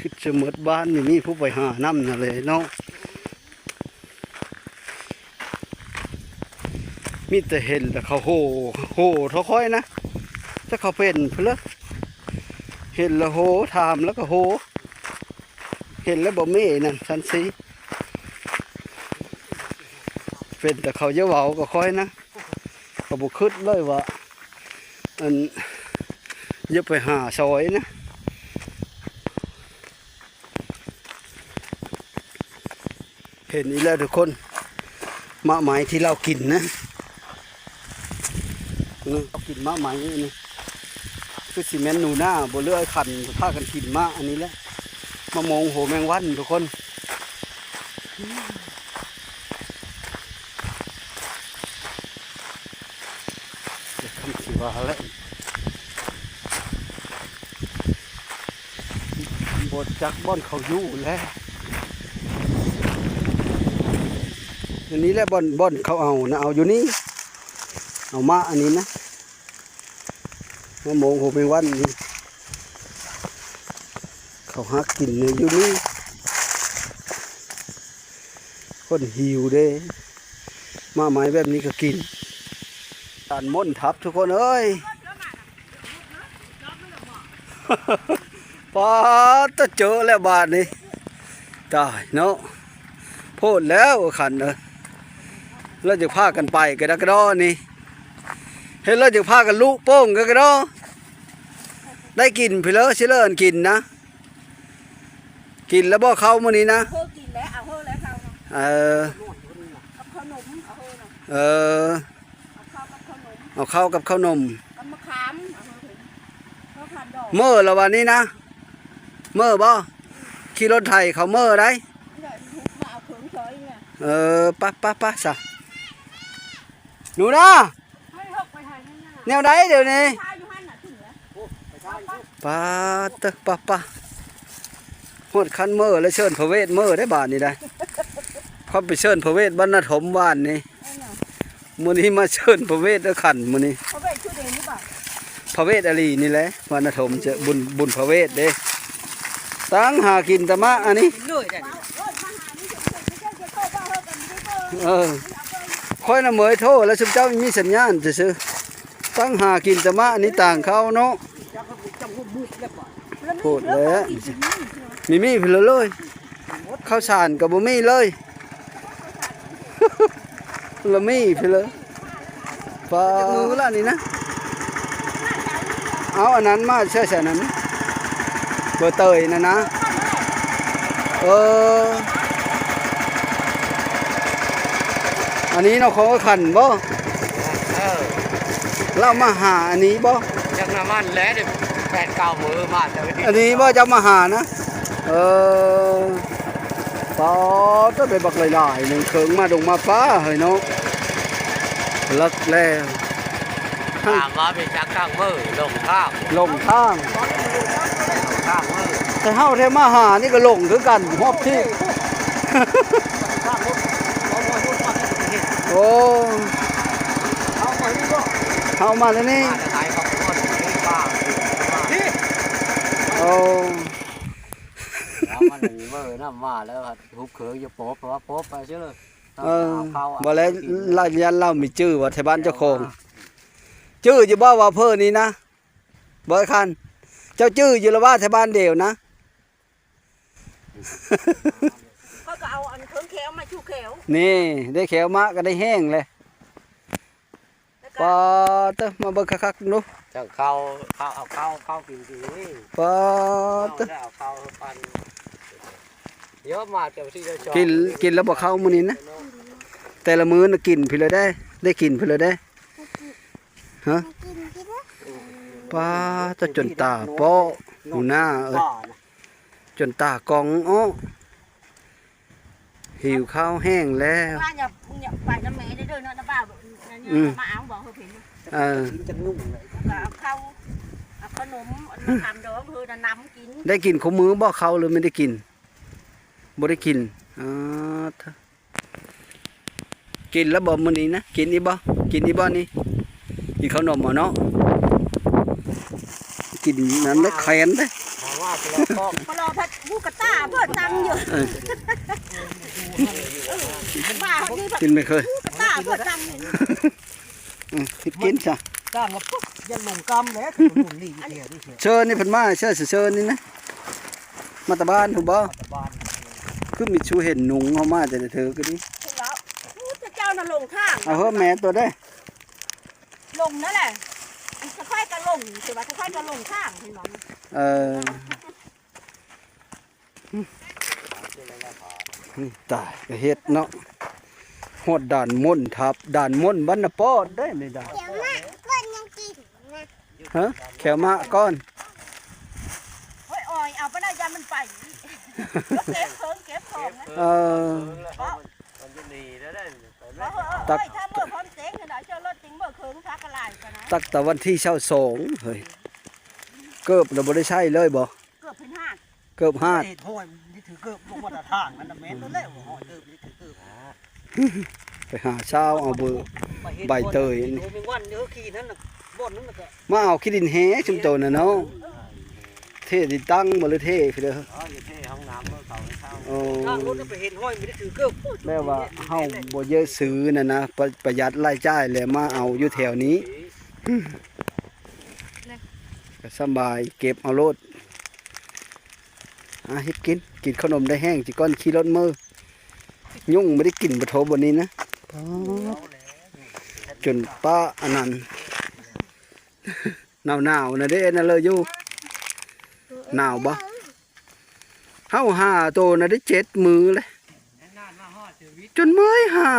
ຄືຈະໝົດບ້ານນີ້ມີຜູ້ໄປຫານຳນັ້ນແຫຼະເນາະ ມີແຕ່ເຫັນແລ້ວເຂົາໂຫ ໂຫເທົ່າຂ້ອຍນະ ແຕ່ເຂົາເປັນພຸ້ນລະ ເຫັນແລ້ວໂຫ ຖາມແລ້ວກໍໂຫ ເຫັນແລ້ວບໍ່ເມນັ້ນຊັ້ນຊີ້ ເປັນແຕ່ເຂົາຢ່າເວົ້າກັບຂ້ອຍນະ. ກໍບໍ່ຄິດເລີຍວ່າ ອັນ ຢ່າໄປຫາຊອຍນະ ເຫັນອີກແລ້ວທຸກຄົນ ໝາກໄມ້ທີ່ລາວກິນນະ ລາວກິນໝາກໄມ້ນີ້ ຄືຊິແມ່ນໜູນາບໍ່ ຫຼືອ້າຍຂັນ ພາກັນກິນໝາກອັນນີ້ແຫຼະ ມາໂມງໂຫແມງວັນທຸກຄົນ. ເຮັດຄຳຊິວ່າແຫຼະ ບໍ່ຈັກບ່ອນເຂົາຢູ່ແຫຼະ ອັນນີ້ແຫຼະບ່ອນ ບ່ອນເຂົາເອົານະ ເອົາຢູ່ນີ້ ເອົາມາອັນນີ້ນະ. ມາໂມງໂຫແມງວັນນີ້ ເຂົາຫາກິນຢູ່ນີ້ ຄົນຫິວເດ້ ໝາກໄມ້ແບບນີ້ກໍກິນ ຕານມົນທັບທຸກຄົນເອີຍ. ປາດ ຕະເຈີແລ້ວບາດນີ້ ຕາຍເນາະ ໂພດແລ້ວຂັນເອີຍ ລາວຈະພາກັນໄປກະດະກະດໍ ນີ້ ເຫັນລາວຈະພາກັນລຸໂປ່ງກະດະກະດໍ ໄດ້ກິນພີ້ເລີ ຊິເລີອັນກິນນະ ກິນແລ້ວບໍ່ເຂົ້າມື້ນີ້ນະ? ເອີ ກິນແລ້ວ ເອົາເຮີແລ້ວເຂົ້ານະ ເອີ ກັບເຂົ້າໜົມ ເອົາເຮີນະ ເອີ ເອົາເຂົ້າກັບເຂົ້າໜົມ ເອົາເຂົ້າກັບເຂົ້າໜົມ ກັບມະຂາມ ເອົາເຮີເຫັນ ເຮົາທານດອກ ເມີແລ້ວວະນີ້ນະ ເມີບໍ່? ຂີ່ລົດໄຖເຂົາເມີໄດ໋ ເອີ ໄປ ໄປ ໄປຊະ ໜູນາ ແນວໃດດຽວນີ້? ປາດເຕີ ປະ ປະ ຮອດຄັນເມີແລ້ວ ເຊີນພະເວດເມີໄດ້ບາດນີ້ໄດ໋ ເຂົາໄປເຊີນພະເວດບ້ານນາຖົມວານນີ້ ມື້ນີ້ມາເຊີນພະເວດເດີຂັນມື້ນີ້ ພະເວດຄືເດນີ້ບາດ ພະເວດອີ່ຫຼີນີ້ແຫຼະ ບ້ານນາຖົມ ເຈີບຸນ ບຸນພະເວດເດ້ ຕັ້ງຫາກິນແຕ່ມາອັນນີ້ ເອີ ຂ້ອຍນະເມີຍໂທແລ້ວ ຊຸມເຈົ້າມີສັນຍານຊື່ໆ ຕັ້ງຫາກິນແຕ່ມາອັນນີ້ຕ່າງເຂົາເນາະ ໂພດແຫຼະ ມີມີພີ້ເລີຍ ເຂົ້າສານກະບໍ່ມີເລີຍ ລະມີພີ້ເລີຍ ປາ ຈັກມື້ລະນີ້ນະ ເອົາອັນນັ້ນມາໃສ່ໃສ່ນັ້ນ ເບີເຕີຍນັ້ນນະ ເອີ ອັນນີ້ເນາະ ຂອງຂ້ອຍຂັນບໍ່? ເອີ ລາວມາຫາອັນນີ້ບໍ່? ຈັກນຳມັນແຫຼະ ໄດ້ແປດເກົ້າມື້ມາແຕ່ ອັນນີ້ບໍ່ ເຈົ້າມາຫານະ? ເອີ ປາ ໂຕ ໄດ້ບັກຫຼາຍໆ ໜຶ່ງເຄິ່ງ ມາດົງມາປ່າເຮີ້ຍເນາະ ເລິກແລ້ວ ຖາມວ່າມີຈັກກາງມື ຫຼົງທາງ ຫຼົງທາງ ກາງມື ແຕ່ເຮົາແທ້ມາຫານີ້ກະຫຼົງຄືກັນ ຮອບທີບ ໂອ້ ເຮົາມາແລ້ວນີ້ ໂອ້ ເອົາມັນເມີນຳມາແລ້ວ ຮຸບເຂີງຢູ່ ໂປບ ເພາະວ່າໂປບໄປຊື່ເລີຍ ເອີ ບໍ່ແລ້ວ ລະຍະລາວມີຈື່ວ່າແຖວບ້ານເຈົ້າຂອງ ຈື່ຢູ່ບໍ່ວ່າເພີນີ້ນະ ບໍ່ຄັນ ເຈົ້າຈື່ຢູ່ລະວ່າແຖວບ້ານດຽວນະ ຂ້ອຍກະເອົາອັນເຄິ່ງແຂ້ວມາຊູ່ແຂ້ວ ນີ້ ໄດ້ແຂ້ວມາກະໄດ້ແຫ້ງແຫຼະ ປາເຕີ ມາເບິ່ງຄັກໆດູ ຈັ່ງເຂົ້າ ເຂົ້າ ເອົາເຂົ້າ ເຂົ້າກິນດີ ປາເຕີ ເອົາເຂົ້າປັ່ນ ເຍາະມາແຕ່ທີ່ໄດ້ຊອກ ກິນ ກິນແລ້ວບໍ່ເຂົ້າມື້ນີ້ນະ ແຕ່ລະມື້ນະກິນພີ້ເລີຍເດ້ ໄດ້ກິນພີ້ເລີຍເດ້ ຮະ ປາເຕີ ຈົນຕາເປາະ ໜູນາເອີຍ ຈົນຕາກອງເອາະ ຫິວເຂົ້າແຫ້ງແລ້ວ ວ່າຢ່າ ຢ່າໄປນຳແມ່ເດີເນາະ ນະບ່າວ ອືມ ມາເອົາບໍ່ເຮີເພັງ ເອີ ກິນຈັກໜຸ່ມເລີຍ ກະເອົາເຂົ້າ ເອົາຂະໜົມ ອັນມະຂາມດອງເຮີນະນຳກິນ ໄດ້ກິນຄູ່ມື້ບໍ່ເຂົ້າ ຫຼືບໍ່ໄດ້ກິນ? ບໍ່ໄດ້ກິນ ອາ ທະ ກິນແລ້ວບໍ່ມື້ນີ້ນະ ກິນອີກບໍ່ ກິນອີກບໍ່ນີ້ ກິນເຂົ້າໜົມເອົາເນາະ ກິນນັ້ນແຫຼະແຂນເດ້ ມາລອພັດຫູກະຕ່າເປີດຕັງຢູ່ ເອີ ມານີ້ພັດ ກິນໄປເຄີຍ ຫູກະຕ່າເປີດຕັງຢູ່ ອືມ ກິນຊະ ຈ້າງວ່າປຸບ ຢ່າຫຼົງກຳແຫຼະ ຄືໜຸ່ມນີ້ຢູ່ແຖວນີ້ ເຊີນນີ້ເພິ່ນມາ ເຊີນ ເຊີນນີ້ນະ ມາແຕ່ບ້ານພຸ້ນບໍ່? ມາແຕ່ບ້ານ ຄືມີຊູເຫັນໜຸ່ງເຮົາມາແຕ່ເທີກະດີ ເຫັນແລ້ວ ອູ້ ເຈົ້ານະຫຼົງທາງ ເອົາເຮີແມ່ຕົວເດ້ ຫຼົງນັ້ນແຫຼະ ສະໄພກະຫຼົງ ຖືວ່າສະໄພກະຫຼົງທາງ ເຫັນບໍ່? ເອີ ຕາຍ ກະເຮັດເນາະ ຮອດດ່ານມົນ ທັບດ່ານມົນບ້ານນາປອດໄດ໋ນີ້ດາ ຮະ ແຂວມາກ່ອນ ໂອ້ຍ ອອຍ ເອົາໄປແລ້ວ ຢ້ານມັນໄປ ເກັບເຄື່ອງເກັບຂອງ ເອີ ມັນຢູ່ນີ້ແລ້ວໄດ໋ ຕັກ ຖ້າເມືອພ້ອມເຕັງຫັ້ນນະ ເຈົ້າລົດຕິງເມືອເຄິ່ງ ພາກະຫຼາຍກວ່ານະ ຕັກແຕ່ວັນທີຊາວສອງ ເຮີ້ຍ ເກີບລະບໍ່ໄດ້ໃຊ້ເລີຍບໍ່? ເກີບເພິ່ນຫາດ ເກີບຫາດ ເຮັດຫ້ອຍມັນຖືເກີບ ບໍ່ມາດຕະຖານ ມັນນະແມ່ນໂລດແລ້ວ ຫ້ອຍເກີບມັນຖືເກີບ ໄປຫາຊາວເອົາເບີ ໃບເຕີຍນີ້ ມາເອົາຂີ້ດິນແຮ່ຊຸມໂຕນະເນາະ ເທດິນຕັ້ງບໍ່ ຫຼືເທຄືເດີ ເອີ ເທຫ້ອງນ້ຳເຂົາເຊົາ ໂອ້ ທາງລົດໄປເຫັນຫ້ອຍມັນຖືເກີບ ແບບວ່າເຮົາບໍ່ເຢີດຊື້ນັ້ນນະ ປະ ປະຢັດລາຍຈ່າຍ ແລະມາເອົາຢູ່ແຖວນີ້ ກະ ສຳບາຍ ເກັບເອົາໂລດ. ອ່າ ເຮັດກິນ ກິນເຂົ້າໜົມໄດ້ແຮງ ຊິກ່ອນຂີ່ລົດເມືອ. ຍຸງບໍ່ໄດ້ກິນປະໂທ ບ່ອນນີ້ນະ. ປາດ ຈົນປາອັນນັ້ນ ໜາວໆນະເດ້ ນະເລີຢູ່. ໜາວບໍ່? ເຮົາຫາໂຕນະໄດ້ເຈັດມື້ແລ້ວ ຈົນເມື່ອຍຫາ.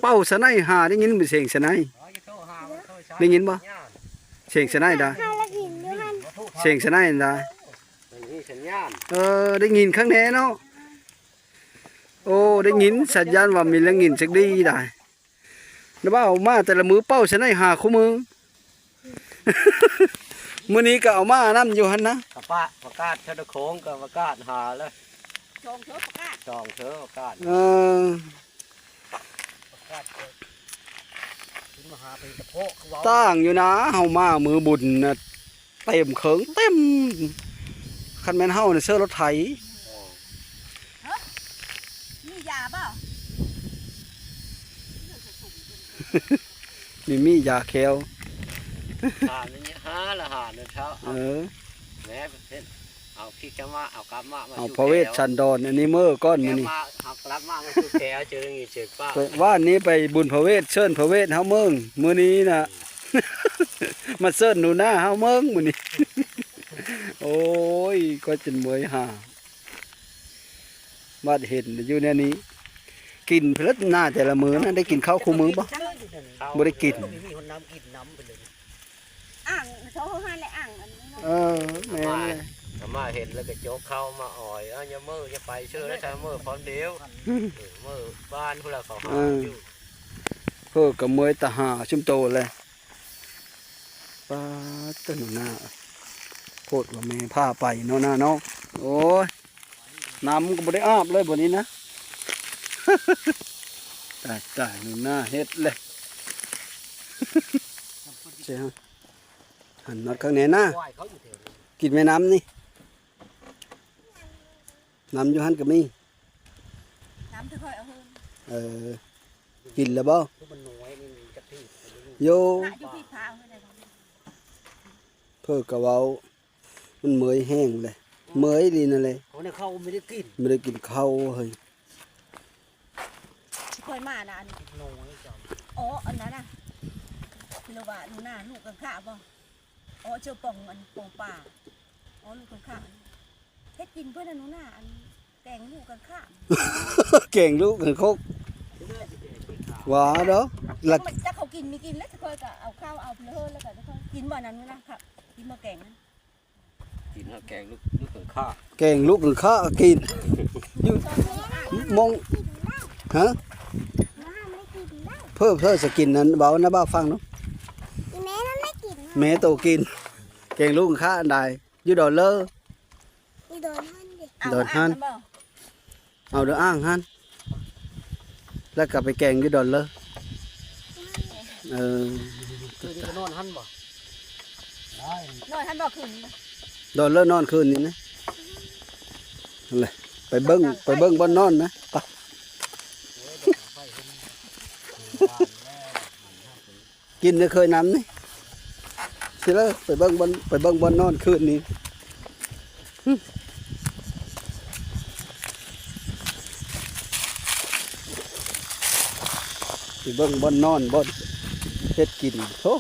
ເປົ້າສະໄນຫາ ໄດ້ຍິນບໍ່ ສຽງສະໄນ? ໄດ້ຍິນບໍ່ ສຽງສະໄນດາ? ເຮົາລະຍິນຢູ່ຫັ້ນ ສຽງສະໄນດາ. ມັນມີສັນຍານ ເອີ ໄດ້ຍິນຄັກແນ່ເນາະ. ໂອ້ ໄດ້ຍິນສັນຍານວ່າມີລະຍິນຈັກດີດາ. ນະບ່າວມາແຕ່ລະມື້ເປົ້າສະໄນຫາຄູ່ມື້. ມື້ນີ້ກໍເອົາມານຳຢູ່ຫັ້ນນະ. ກະປະປະກາດເທິງໂຂງກໍປະກາດຫາແລ້ວ ສອງເທື່ອປະກາດ ສອງເທື່ອປະກາດ. ເອີ ປະກາດເກີດຂຶ້ນມາຫາເປັນກະໂພະຄືເວົ້າ. ຕ່າງຢູ່ນະ ເຮົາມາມື້ບຸນນະ ເຕັມເຄິ່ງເຕັມ. ຄັນແມ່ນເຮົານີ້ເຊີລົດໄຖ. ຮະ ມີຢາບໍ່? ມີ ມີຢາແຄວ. ຫາ ຫາລະຫານເຊົ້າ. ເອີ ແມ່ເພິ່ນເອົາພິກຂະມະ ເອົາກຳມະມາ ເອົາພະເວດສັນດອນ ອັນນີ້ເມີກ່ອນມື້ນີ້. ເອົາກຳມະມາສູ່ແຄວ ເຈີງີເຈີປາ. ວານນີ້ໄປບຸນພະເວດ ເຊີນພະເວດເຮົາເມີ. ມື້ນີ້ນະ ມາເຊີນໜູນາເຮົາເມີມື້ນີ້. ໂອ້ຍ ກໍຈົນເມື່ອຍຫາ. ບາດເຫັນຢູ່ແນວນີ້ ກິນເພິ່ນນະ ແຕ່ລະມື້ນະ ໄດ້ກິນເຂົ້າຄູ່ມື້ບໍ່? ບໍ່ໄດ້ກິນ. ມີ ມີຄົນນຳກິນນຳໄປເລີຍ. ອ່າງ ເຂົາເຮັດຫັ້ນແຫຼະ ອ່າງອັນນີ້ເນາະ. ເອີ ແມ່ນແຫຼະ. ອາມ່າເຫັນແລ້ວກໍຈົກເຂົ້າມາອອຍ ເອົາ ຢ່າເມີ ຢ່າໄປເຊີນ ຖ້າເມີພ້ອມດຽວ ເອີ ເມີບ້ານພຸ້ນລະ ເຂົາຫາຢູ່. ເອີ ເພິ່ນກໍເມີຕາຫາຊຸມໂຕແຫຼະ. ປາດ ຕະໜູນາ ໂພດວ່າແມ່ພາໄປເນາະ ນາເນາະ. ໂອ້ຍ ນ້ຳກໍບໍ່ໄດ້ອາບເລີຍ ບໍ່ນີ້ນະ. ຕາຍ ຕາຍ ໜູນາເຮັດເລີຍ. ເສຍ ຫັນນອດຂ້າງໃນນະ. ກິນແມ່ນ້ຳນີ້ ນ້ຳຢູ່ຫັ້ນກໍມີ. ນ້ຳທີ່ຂ້ອຍເອົາເຮືອນ. ເອີ ກິນແລ້ວບໍ່? ຄືມັນນ້ອຍນີ້ມັນຈະຖືກ ໂຢ ນະ ຢູ່ທີ່ພາວ ເພິ່ນກໍເວົ້າ ມັນເມື່ອຍແຮງເລີຍ ເມື່ອຍອີ່ຫຼີນັ້ນແຫຼະ. ເຂົານີ້ເຂົ້າບໍ່ໄດ້ກິນ ບໍ່ໄດ້ກິນເຂົ້າເຮີ້ຍ. ທີ່ຂ້ອຍມານະ ອັນນ້ອຍເຈົ້າ ອໍ ອັນນັ້ນນະ ທີ່ລາວວ່າໜູນາລູກກັງຂະບໍ່? ອໍ ເຈົ້າປ່ອງ ອັນປ່ອງປາ ອໍ ລູກກັງຂະ ເຮັດກິນເພິ່ນນະໜູນາ ອັນ ແກງລູກກັງຂະ ແກງລູກກັງຂະ ວ່າເນາະ. ລະ ຈັກເຂົາກິນມີກິນແລ້ວ ຂ້ອຍກໍເອົາເຂົ້າເອົາເລີຍ ແລ້ວກໍຂ້ອຍກິນບໍ່ນັ້ນນະ ກິນບໍ່ແກງນັ້ນ. ກິນເອົາແກງລູກ ລູກກັງຂະ ແກງລູກກັງຂະກິນ ຢູ່ ມອງ ຮະ ເພິ່ນ ເພິ່ນສະກິນນັ້ນ ເວົ້ານະ ເວົ້າຟັງເນາະ. ອີແມ່ນັ້ນໄດ້ກິນ ແມ່ໂຕກິນ ແກງລູກກັງຂະອັນໃດ? ຢູ່ດອນເລີ ຢູ່ດອນຫັ້ນເດ ດອນຫັ້ນ ເອົາດອນອ່າງຫັ້ນ ແລ້ວກໍໄປແກງຢູ່ດອນເລີ. ເອີ ຄືນນີ້ກໍນອນຫັ້ນບໍ່? ນອນຫັ້ນບໍ່ຄືນນີ້ນະ? ດອນເລີນອນຄືນນີ້ນະ. ນັ້ນແຫຼະ ໄປເບິ່ງ ໄປເບິ່ງບ່ອນນອນນະ ໄປ. ກິນເລີຍ ເຄີຍນຳນີ້ ຊິເລີຍ ໄປເບິ່ງບ່ອນ ໄປເບິ່ງບ່ອນນອນຄືນນີ້. ໄປເບິ່ງບ່ອນນອນ ບ່ອນເຮັດກິນ ໂທ້.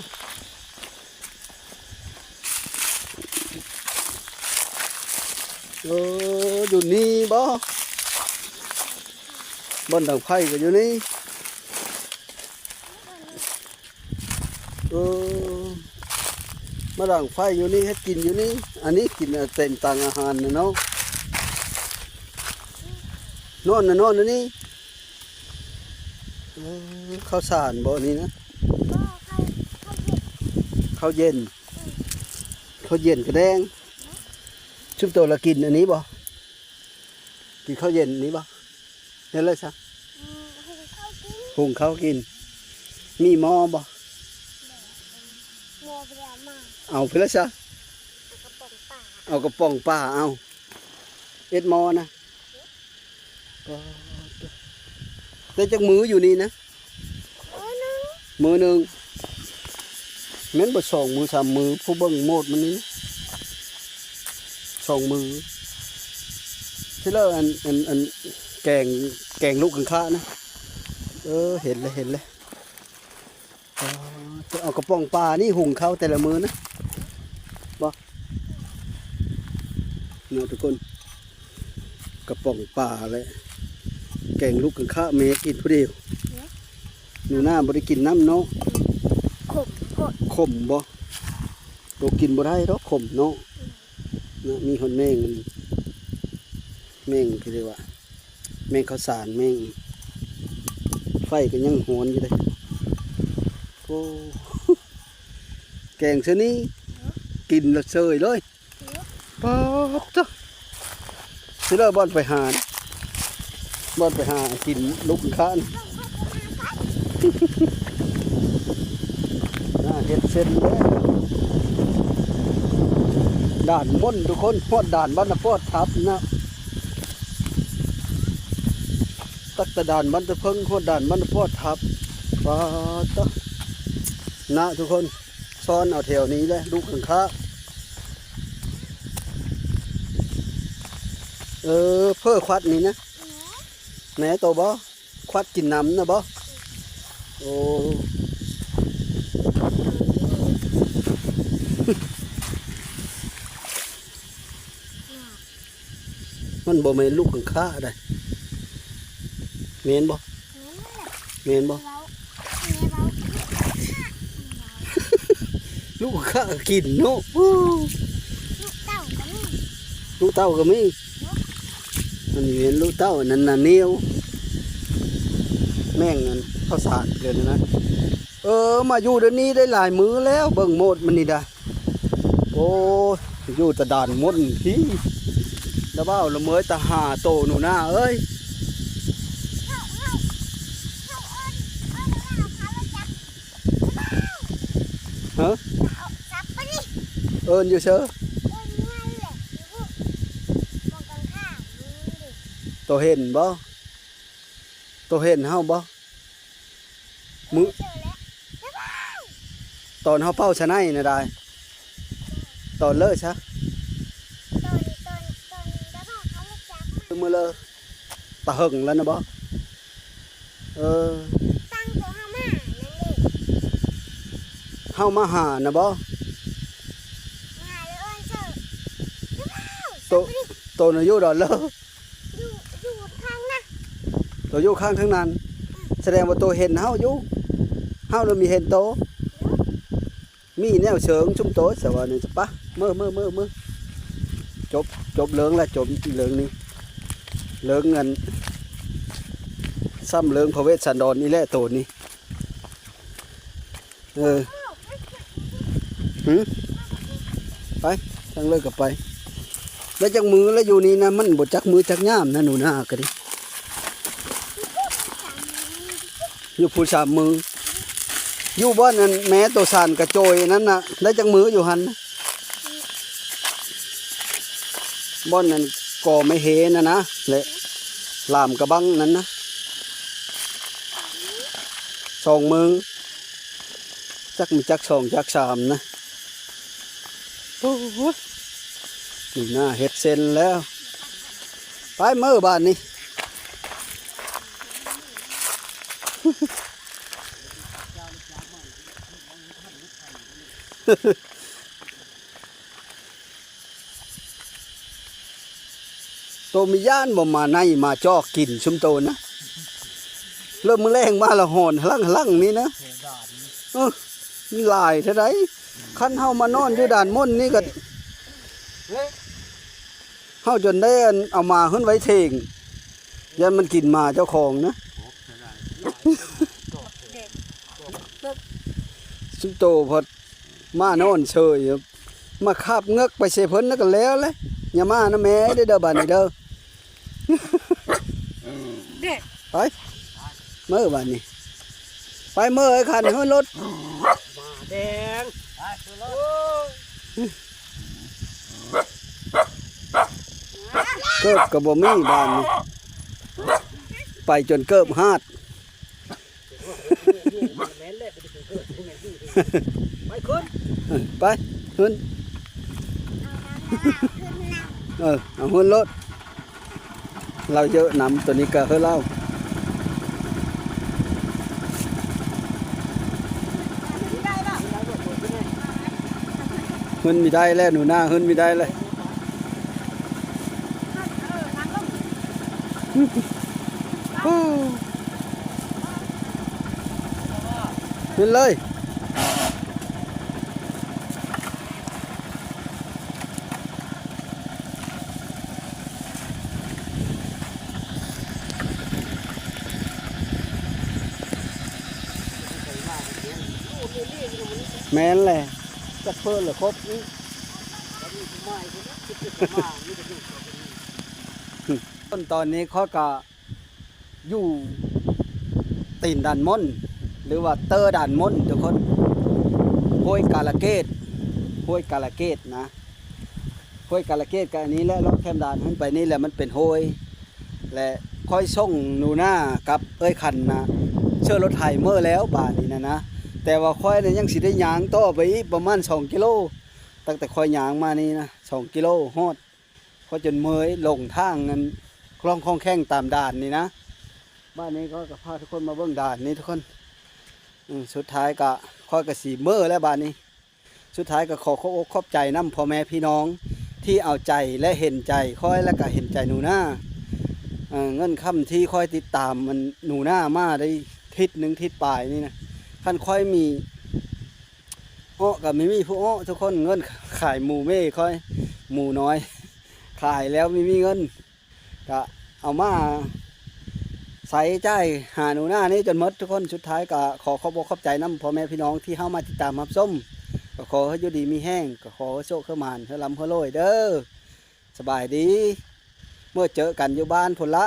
ເອີ ຢູ່ນີ້ບໍ່? ບ່ອນດັງໄຟກໍຢູ່ນີ້. ເອີ ມາດັງໄຟຢູ່ນີ້ ເຮັດກິນຢູ່ນີ້. ອັນນີ້ກິນເຕັມຕັ່ງອາຫານນະເນາະ. ນອນນະ ນອນນະນີ້. ເອີ ເຂົ້າສານບໍ່ນີ້ນະ? ບໍ່ ເຂົ້າ ເຂົ້າເຢັນ ເຂົ້າເຢັນ. ເຂົ້າເຢັນກະແດງ. ຊຸມໂຕລະກິນອັນນີ້ບໍ່? ກິນເຂົ້າເຢັນນີ້ບໍ່? ເຮັດແລ້ວຊະ ອືມ ຫຸງເຂົ້າກິນ ຫຸງເຂົ້າກິນ. ມີໝໍ້ບໍ່? ໝໍ້ບໍ່ໄດ້ເອົາມາ. ເອົາໄປແລ້ວຊະ ເອົາກະປ໋ອງປາ ເອົາກະປ໋ອງປາ ເອົາ. ເອັດໝໍ້ນະ. ປາດ ໄດ້ຈັກມື້ຢູ່ນີ້ນະ? ມື້ໜຶ່ງ ມື້ໜຶ່ງ. ແມ່ນບໍ່ ສອງມື້ສາມມື້ ຜູ້ເບິ່ງໂໝດມັນນີ້ນະ ສອງມື້ ທີ່ແລ້ວ ອັນ ອັນ ອັນ ແກງ ແກງລູກຄັງຄະນະ. ເອີ ເຫັນແລ້ວ ເຫັນແລ້ວ. ອໍ ເອົາກະປ໋ອງປານີ້ຫຸງເຂົ້າແຕ່ລະມື້ນະ ບໍ່ ເນາະທຸກຄົນ. ກະປ໋ອງປາ ແລະ ແກງລູກຄັງຄະ ແມ່ກິນຜູ້ດຽວ. ໜູນາບໍ່ໄດ້ກິນນຳເນາະ. ຂົມໂພດ. ຂົມບໍ່? ໂຕກິນບໍ່ໄດ້ດອກ ຂົມເນາະ. ນະ ມີຮອດແມງ ແມງ ຄືເອີ້ນວ່າ ແມງເຂົ້າສານ ແມງ ໄຟກໍຍັງຮ້ອນຢູ່ເດ້. ໂອ້ ແກງຊະນີ້ ກິນລະເຊີຍເລີຍ. ປາດເຈົ້າ ຊິເລີບ່ອນໄປຫາ ບ່ອນໄປຫາກິນລູກຄັງຄະ. ໜ້າເຮັດເຊັ່ນເດ້ ດ່ານມົນທຸກຄົນ ຮອດດ່ານບ້ານນາປອດທັບນະ ຕັກແຕ່ດ່ານບ້ານຕະເພິງ ຮອດດ່ານບ້ານນາປອດທັບ. ປາດເຈົ້າ ນະທຸກຄົນ ຊ້ອນເອົາແຖວນີ້ແຫຼະ ລູກຄັງຄະ. ເອີ ເພີ້ຄວັດນີ້ນະ ແມ່ໂຕບໍ່? ຄວັດກິນນ້ຳນະບໍ່? ໂອ້ ມັນບໍ່ແມ່ນລູກຄັງຄະໃດ໋ ແມ່ນບໍ່? ແມ່ນບໍ່? ແມ່ນບໍ່? ລູກຄະກິນເນາະ. ໂອ້ ລູກເຕົ້າກໍມີ ລູກເຕົ້າກໍມີ. ອັນນີ້ເຫັນລູກເຕົ້າ ອັນນັ້ນນະ ແນວ ແມງອັນເຂົ້າສານເດີນະ. ເອີ ມາຢູ່ດຽວນີ້ໄດ້ຫຼາຍມື້ແລ້ວ ເບິ່ງໂມດມັນນີ້ດາ. ໂອ້ຍ ຢູ່ແຕ່ດ່ານມົນພີ້ ລະເວົ້າລະເມີຍຕາຫາໂຕໜູນາເອີຍ. ຮະ? ເອີ້ນຢູ່ເຊີ? ໂຕເຫັນບໍ່? ໂຕເຫັນເຮົາບໍ່? ມື້ ຕອນເຮົາເປົ່າສະໄນນະດາຍ ຕອນເລີຊະ ມື້ເລີ ຕາເຫິງແລ້ວນະບໍ່? ເອີ ຕັ້ງໂຕເຮົາມານັ້ນເດ້ ເຮົາມາຫານະບໍ່? ມາເລີ ເອີ້ນເຊີ ໂຕ ໂຕນະຢູ່ດອນເລີ ຢູ່ ຢູ່ຂ້າງນະ ໂຕຢູ່ຂ້າງທາງນັ້ນ ສະແດງວ່າໂຕເຫັນເຮົາຢູ່ ເຮົາລະມີເຫັນໂຕ. ມີແນວເຊີງຊຸມໂຕ ສະວ່ານີ້ ປະ ເມື ເມື ເມື ເມື ຈົບ ຈົບເລື່ອງລະ ຈົບເລື່ອງນີ້ ເລື່ອງອັນ ຊ້ຳເລື່ອງພະເວດສັນດອນນີ້ແຫຼະໂຕນີ້. ເອີ ຫື ໄປ ທາງເລີກກໍໄປ. ໄດ້ຈັກມື້ລະຢູ່ນີ້ນະ ມັນບໍ່ຈັກມື້ຈັກຍາມນະ ໜູນາກໍດີ. ຢູ່ພຸ້ນສາມມື້ ຢູ່ບ່ອນອັນແມ່ໂຕສານກະໂຈຍນັ້ນນະ ໄດ້ຈັກມື້ຢູ່ຫັ້ນນະ? ບ່ອນນັ້ນກໍໄມ້ເຮນັ້ນນະ ແລະ ຫຼາມກະບັງນັ້ນນະ ສອງມື້ ຈັກມີຈັກສອງຈັກສາມນະ. ໂອ້ຍ ໜູນາເຮັດເຊັ່ນແລ້ວ ໄປເມືບາດນີ້. ໂຕມີຢ້ານບໍ່ ໝາໄນໝາຈອກກິນຊຸມໂຕນະ ເລີ່ມມື້ແລງມາລະຫອນຫະລັງໆນີ້ນະ. ເອີ ມັນຫຼາຍເທົ່າໃດ ຄັນເຮົາມານອນຢູ່ດ່ານມົນນີ້ກໍ ເຮົາຈົນໄດ້ອັນເອົາມາຂຶ້ນໄວ້ເຖງ ຢ້ານມັນກິນໝາເຈົ້າຂອງນະ. ຊຸມໂຕພັດມານອນເຊີຍ ມາຄາບເງີກໄປໃສ່ເພິ່ນນະ ກໍແລ້ວແຫຼະ. ຢ່າມານຳແມ່ເດີ ບາດນີ້ເດີ. ເດ້ ໄປ ເມືບາດນີ້ ໄປເມື ຄັນເຮີລົດ ໝາແດງ ເກີບກໍບໍ່ມີບາດນີ້ ໄປຈົນເກີບຫາດ. ໄປຂຶ້ນ ເອີ ໄປ ຂຶ້ນ ເອີ ເອົາຂຶ້ນໂລດ. ລາວເຢີະນຳ ໂຕນີ້ກະເຮີລາວ ເຮີນມີໄດ້ແລ້ວ ໜູນາເຮີນມີໄດ້ແລ້ວ. ຂຶ້ນເລີຍ. ແມ່ນແຫຼະ ຈັກເພີ້ນລະຄົບນີ້. ຕອນນີ້ຂ້ອຍກະຢູ່ຕີນດານມົນ ຫຼືວ່າເຕີດານມົນທຸກຄົນ ຫ້ວຍກາລະເກດ ຫ້ວຍກາລະເກດນະ. ຫ້ວຍກາລະເກດກະອັນນີ້ແຫຼະ ເລາະແຄມດານຫັ້ນໄປນີ້ແຫຼະ ມັນເປັນຫ້ວຍ ແລະ ຂ້ອຍສົ່ງໜູນາກັບເອື້ອຍຄັນນະ ເຊີລົດໄຖເມືອແລ້ວບາດນີ້ນະນະ. ແຕ່ວ່າຂ້ອຍນະຍັງຊິໄດ້ຍ່າງຕໍ່ໄປອີກປະມານສອງກິໂລ ຕັ້ງແຕ່ຂ້ອຍຍ່າງມານີ້ນະ ສອງກິໂລຮອດ. ຂ້ອຍຈົນເມື່ອຍ ຫຼົງທາງນັ້ນ ຄລ່ອງແຄ້ງຕາມດ່ານນີ້ນະ. ບາດນີ້ຂ້ອຍກະພາທຸກຄົນມາເບິ່ງດ່ານນີ້ທຸກຄົນ. ອື ສຸດທ້າຍກະ ຂ້ອຍກະຊິເມືອແລ້ວບາດນີ້. ສຸດທ້າຍກະຂໍຂອບອົກຂອບໃຈນຳພໍ່ແມ່ພີ່ນ້ອງທີ່ເອົາໃຈ ແລະ ເຫັນໃຈຂ້ອຍ ແລະ ກະເຫັນໃຈໜູນາ. ເອີ ເງິນຄຳທີ່ຂ້ອຍຕິດຕາມມັນ ໜູນາມາໄດ້ທິດໜຶ່ງທິດປາຍນີ້ນະ ຄັນຂ້ອຍມີ ເອາະກະມີ ມີຜູ້ເອາະທຸກຄົນ. ເງິນຂາຍໝູແມ່ຂ້ອຍ ໝູນ້ອຍ ຂາຍແລ້ວມີ ມີເງິນ ກະເອົາມາໃຊ້ຈ່າຍຫາໜູນານີ້ຈົນໝົດທຸກຄົນ. ສຸດທ້າຍກະຂໍຂອບອົກຂອບໃຈນຳພໍ່ແມ່ພີ່ນ້ອງທີ່ເຂົ້າມາຕິດຕາມຮັບຊົມ. ກະຂໍໃຫ້ຢູ່ດີມີແຮງ ກະຂໍໃຫ້ໂຊກໃຫ້ໝານ ໃຫ້ລ່ຳໃຫ້ລວຍເດີ. ສະບາຍດີ ເມື່ອເຈີກັນຢູ່ບ້ານພຸ້ນລະ.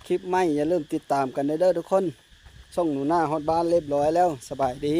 ຄລິບໃໝ່ຢ່າລືມຕິດຕາມກັນເດີທຸກຄົນ. ສົ່ງໜູນາຮອດບ້ານລຽບຮ້ອຍແລ້ວ. ສະບາຍດີ.